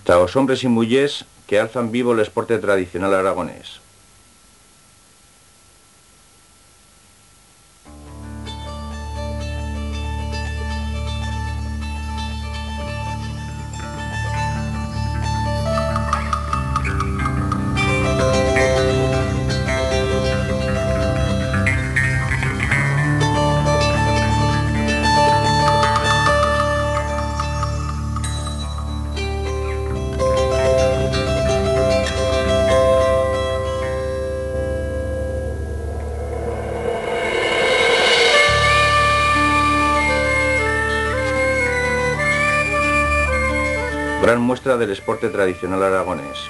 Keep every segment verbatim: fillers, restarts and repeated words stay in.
Ta os hombres y mullers que alzan vivo l'esporte tradicional aragonés. Gran muestra de l'esporte tradicional aragonés.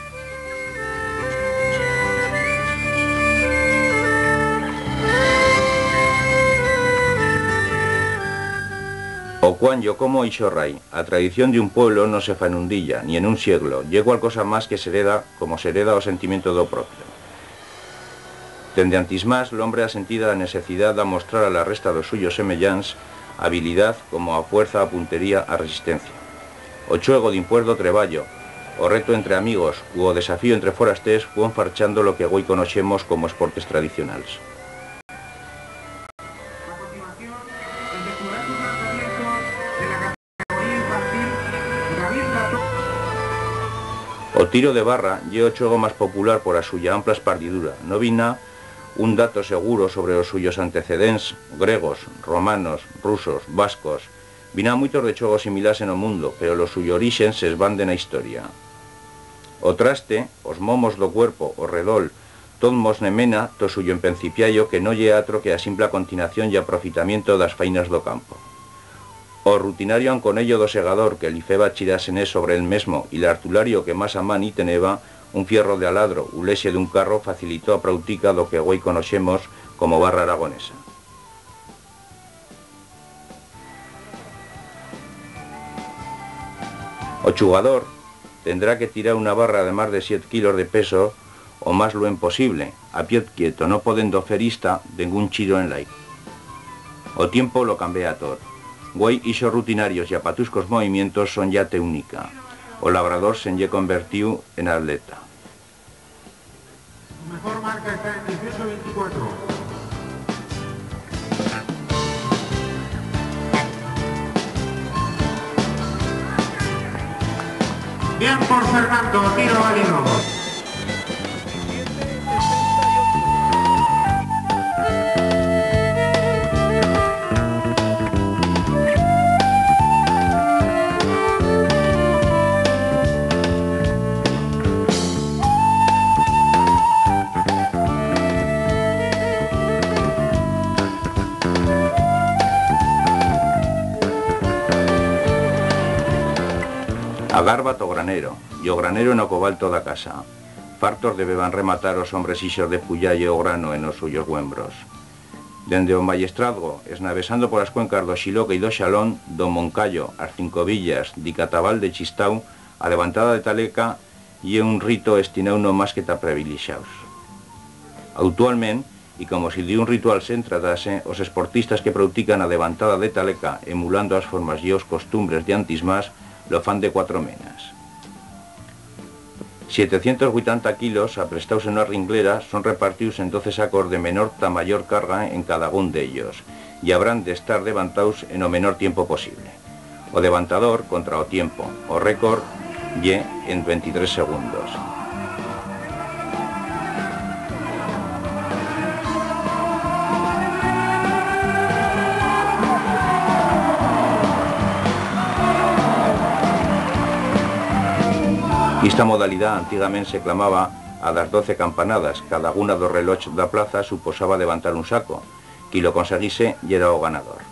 O cuán yo como ixo rai, a tradición d'un pueblo no se fa en un día, ni en un sieglo, ye cualcosa mas que s'hereda, como s'hereda o sentimiento d'o propio. Dende antis mas, l'hombre ha sentido a nececidat d'amostrar a la resta d'os suyos semellants habilidat como a fuerza, a puntería, a resistencia. O chuego dimpués d'o treballo, o reto entre amigos u o desafío entre forasters fuon farchando lo que güei conoixemos como esportes tradicionals. O tiro de barra ye o chuego mas popular por a suya ampla espardidura. No bi n'a un dato seguro sobre os suyos antecedents, gregos, romanos, rusos, vascos. Bi n'a muitos de chuegos similars en o mundo, pero los suyos orixens se's van de na historia. O traste, os momos d'o cuerpo, o redol, tot mos ne mena t'o suyo empencipiallo, que no ye atro que a simpla continuación y aprofitamiento d'as fainas d'o campo. O rutinario anconello d'o segador que li feba chirar-se-ne sobre el mesmo y l'artulario que mas a man i teneba, un fierro de aladro u l'eixe d'un carro, facilitó a prautica d'o que güei conoixemos como barra aragonesa. O chugador tendrá que tirar una barra de mas de siet kilos de peso o mas luent posible, a piet quieto, no podendo fer ista dengún chiro en l'aire. O tiempo lo cambea tot. Güei ixos rutinarios y apatuscos movimientos son ya teunica. O labrador se'n ye convertiu en atleta. Su mejor marca está en dieciocho veinticuatro. Bien por Fernando, tiro válido. A garba t'o granero, y o granero en o cobalto d'a casa. Fartos debeban rematar os hombres ixos de puyar-lle o grano en os suyos güembros. Dende o Mayestrazgo, esnavesando por as cuencas d'o Xiloca y d'o Xalón, d'o Moncayo, as Cinco Villas, d'i Catabal de Chistau, a levantada de Taleca ye un rito estinau no mas que ta previlixaus. Autualment, y como si d'un ritual se'n tratase, os esportistas que prautican a levantada de Taleca, emulando as formas y os costumbres d'antis mas, lo fan de cuatro menas. Sietecientos huitanta kilos, aprestaus en una ringlera, son repartius en doce sacos de menor ta mayor carga en cadagún d'ellos, y habrán d'estar levantaus en o menor tiempo posible. O levantador contra o tiempo, o récord ye en ventitrés segundos. Ista modalidat antigament se clamaba a das doce campanadas, cadaguna d'o reloch d'a plaza suposaba levantar un saco. Qui lo conseguise yera o ganador.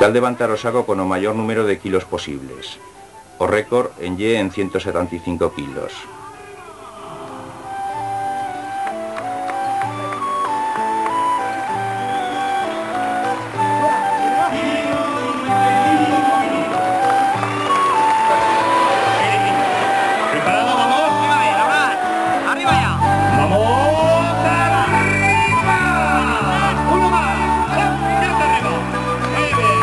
Cal levantar o saco con o mayor numero de kilos posibles. O récord en ye en ciento setanta y cinco kilos. Preparado, vamos. Arriba ya. Vamos. Arriba. Uno más. Ya está arriba. Muy bien.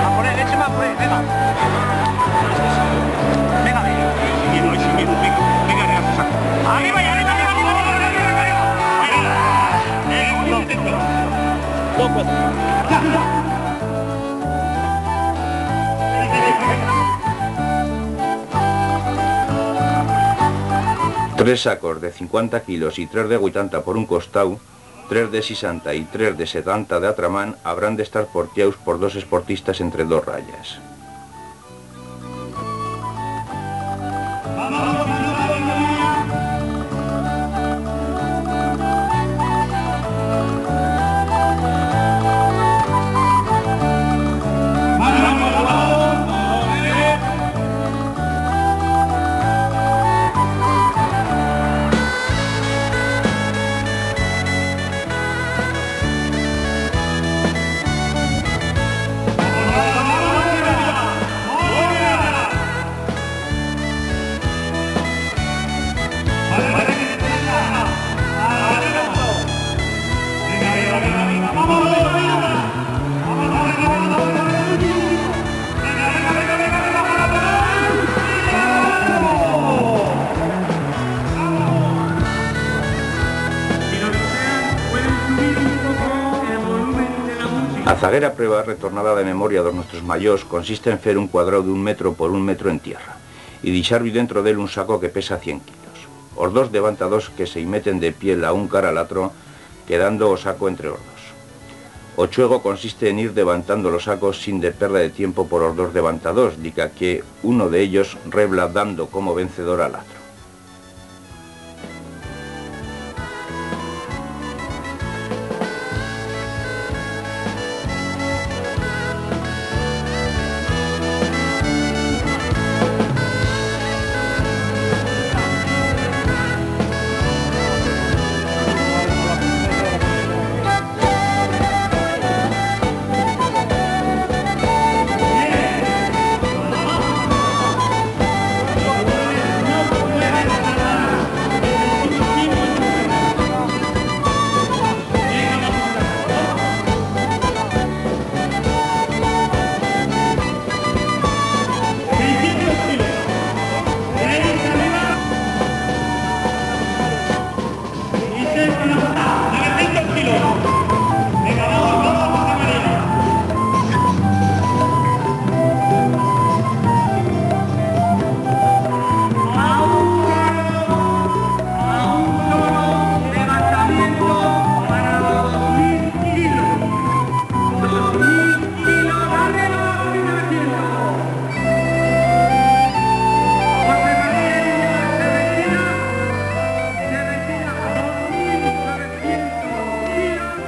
A por él, eche más por él, venga. Venga, venga. Sin miedo, eh, sin miedo, venga. Venga, venga, saca. Arriba y arriba, arriba, arriba, arriba, arriba, arriba. Mira. Eh, un intento. Ya. Tres sacos de cincuanta kilos y tres de huitanta por un costau, tres de sisanta y tres de setanta d'atra man habrán d'estar portiaus por dos esportistas entre dos rayas. A zaguera prueba, retornada de memoria d'os nuestros mayors, consiste en fer un cuadrau d'un metro por un metro en tierra y dixar-bi dentro d'él un saco que pesa cient kilos. Os dos devantadors que se i meten de piel a un cara a l'atro, quedando o saco entre os dos. O chuego consiste en ir devantando los sacos sin de perda de tiempo por os dos devantadors, dica que uno de ellos rebla dando como vencedor a l'atro.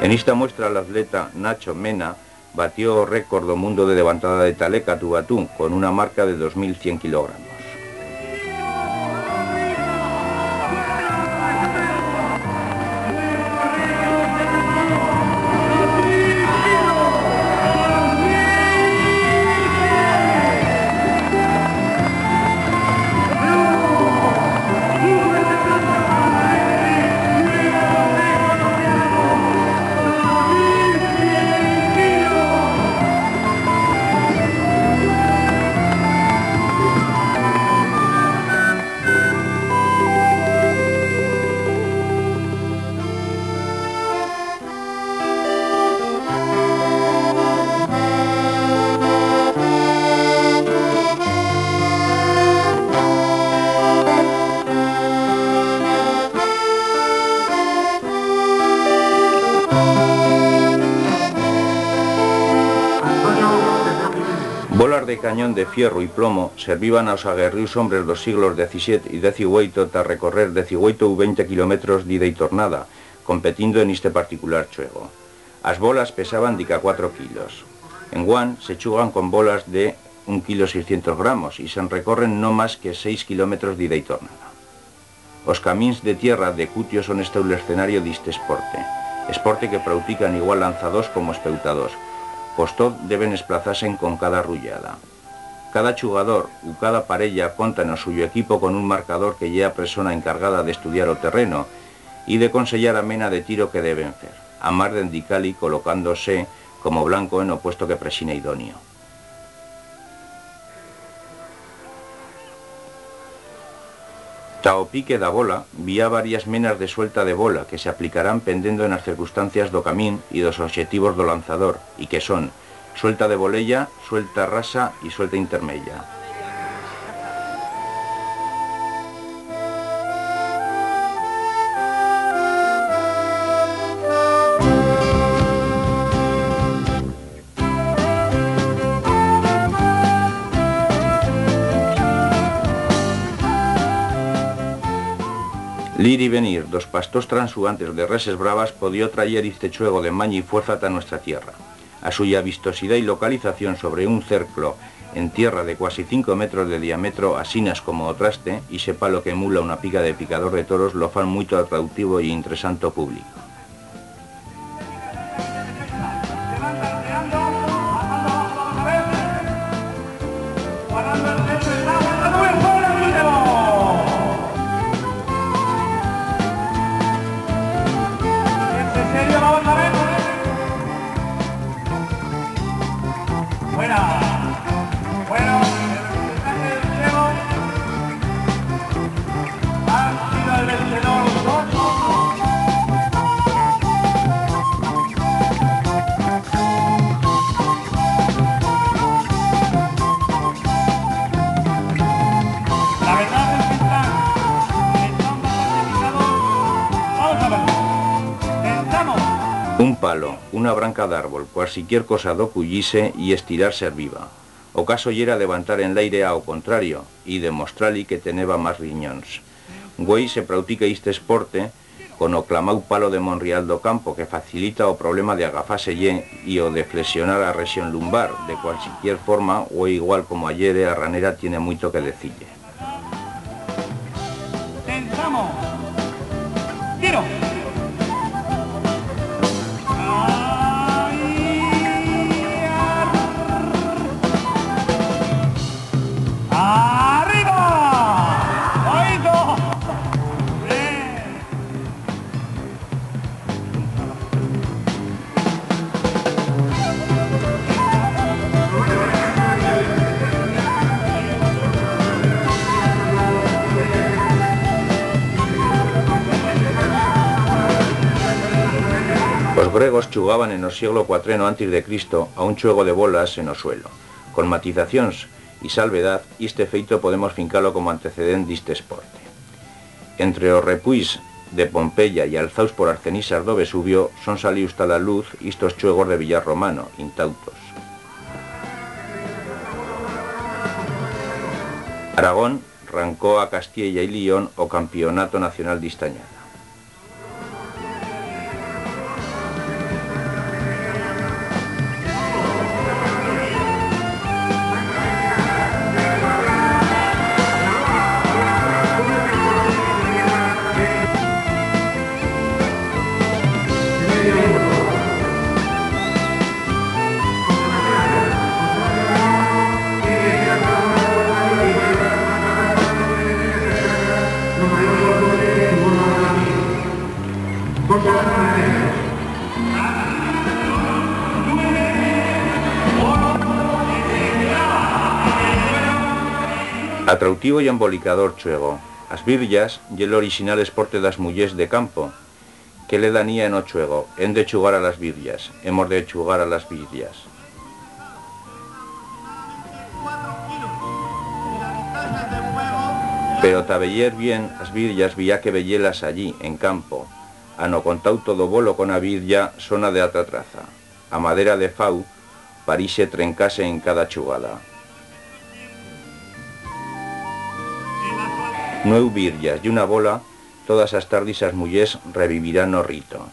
En ista muestra l'atleta Nacho Mena batió o récord d'o mundo de devantada de talé catu-batú con una marca de dos mil cient quilogramos. Bolas de canyón de fierro y plomo serviban a os aguerrius hombres d'os siglos decisiet y deciueito ta recorrer deciueito u vente quilómetros d'ida y tornada, competindo en iste particular chuego. As bolas pesaban dica cuatro kilos. Enguán se chugan con bolas de un kilo seiscientos gramos y se'n recorren no mas que seis quilómetros d'ida y tornada. Os camins de tierra de cutio son estau l'escenario d'iste esporte, esporte que prautican igual lanzadors como espeutadors, pos tot deben esplazar-se'n con cada rullada. Cada chugador u cada parella conta en o suyo equipo con un marcador que ye a persona encargada d'estudiar o terreno y de conseyar a mena de tiro que deben fer, amar d'indicar-li colocando-se como blanco en o puesto que prexine idonio. Ta o pique d'a bola, bi ha varias menas de suelta de bola que se aplicarán pendendo en as circunstancias d'o camín y d'os obxectivos d'o lanzador, y que son suelta de voleya, suelta rasa y suelta intermeya. L'ir y venir d'os pastors transuantes de reses bravas podió trayer iste chuego de manya y fuerza ta nuestra tierra. A suya vistosidat y localización sobre un cerclo en tierra de cuasi cinco metros de diametro, asinas como o traste, ixe palo que mula una pica de picador de toros, lo fan muito atractivo y interesante o publico. Fuera. Bueno, el mensaje del cielo ha sido el vencedor. La verdad es que están en tan bastante picado. Vamos a verlo. Entramos. Un palo, una branca d'árbol, cualsiquier cosa d'o cuyir-se y estirar-se arriba. O caso yera levantar en l'aire a o contrario y demostrar-li que teneba mas rinyons. Güei se prautica iste esporte con o clamau palo de Monrial d'o campo, que facilita o problema de agafar-se-ie y o de flexionar a rexión lumbar. De cualsiquier forma, güei igual como ayere, a ranera tiene muito que decir-ie. Pensamos. Tiro. Ahí, ar-, arriba. Oito. Bien. Os gregos chugaban en o sieglo cuatreno antis de Cristo a un chuego de bolas en o suelo, con matizacions y salvedaz, iste feito podemos fincar-lo como antecedent d'iste esporte. Entre os repuis de Pompeya y alzaus por as cenizas d'o Vesubio son salius ta la luz istos chuegos de billar romano, intautos. Aragón rancó a Castiella y Lión o campionato nacional d'ista anyada. Atrautivo y embolicador chuego. As birllas ye l'orixinal esporte d'as mullers de campo. Qué ledanía en o chuego, hem de chugar a las birllas, hemos de chugar a las birllas. Pero ta veyer bien as birllas bi ha que veyer-las allí, en campo. A no contar-u tot o bolo con a birlla sona d'atra traza. A madera de fau, parixe trencar-se en cada chugada. Nueu birllas y una bola, todas as tardis as mullers revivirán o rito.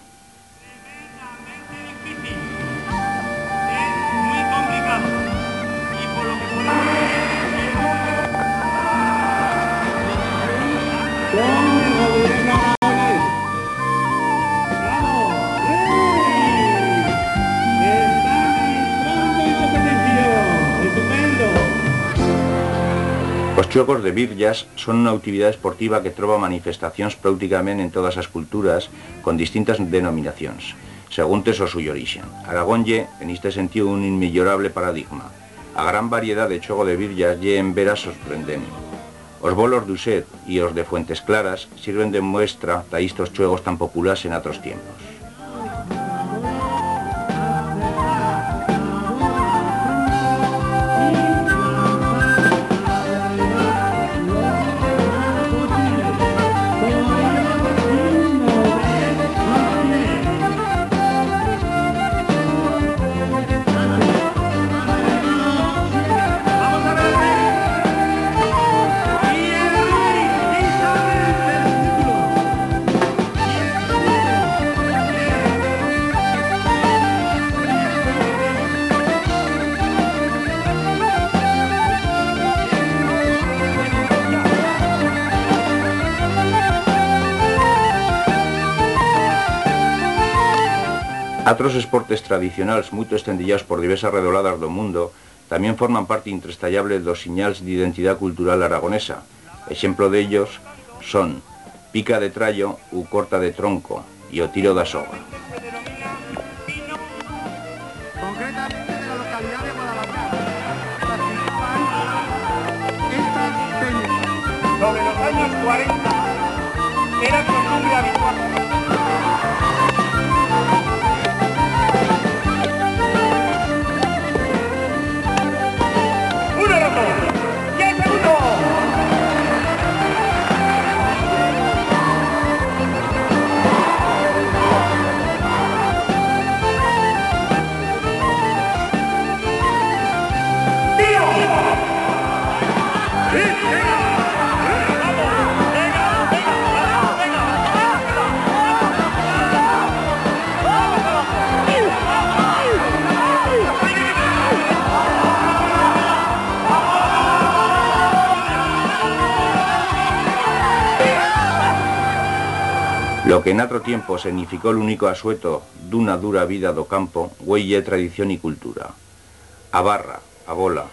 Os chuegos de birllas son una actividat esportiva que troba manifestacions prauticament en todas as culturas, con distintas denominacions, seguntes o suyo orixen. Aragón ye, en iste sentiu, un inmillorable paradigma. A gran variedat de chuego de birllas ye en veras sorprendent. Os bolos d'Uset y os de Fuentes Claras sirven de muestra ta istos chuegos tan populars en atros tiempos. Atros esportes tradicionals, muito estendillaus por diversas redoladas d'o mundo, tamién forman parte intrestallable d'os sinyals d'identidat cultural aragonesa. Exemplo d'ellos son pica de trallo u corta de tronco y o tiro d'a soga. Sobre los años cuarenta era costumbre habitual. Uno roto. Y el segundo. Lo que en atro tiempo significó l'unico asueto d'una dura vida d'o campo, güei ye tradición y cultura. A barra, a bola,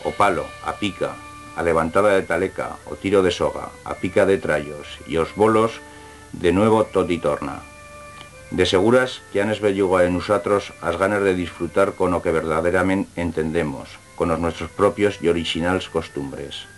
o palo, a pica, a levantada de taleca, o tiro de soga, a pica de trallos y os bolos, de nuevo tot y torna. De seguras que han esbellugat en nusatros as ganas de disfrutar con o que verdaderament entendemos, con os nuestros propios y orixinals costumbres.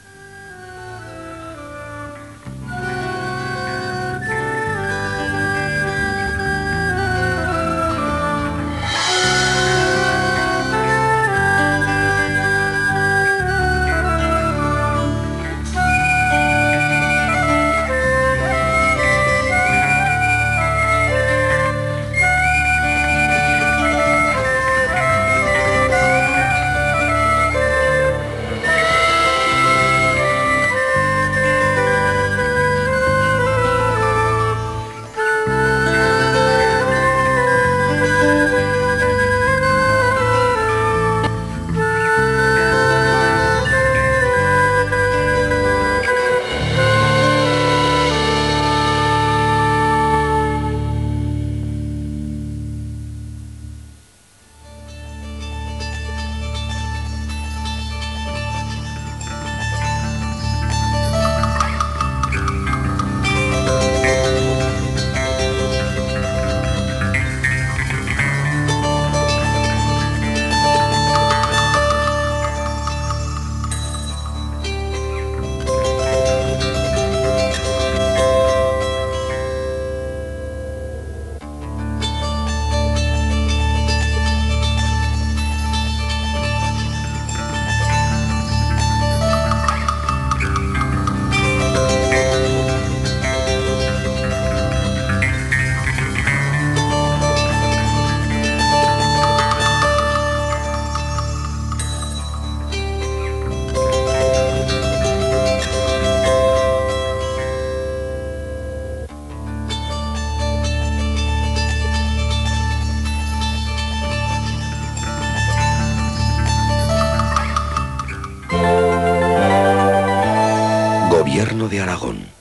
Gobierno de Aragón.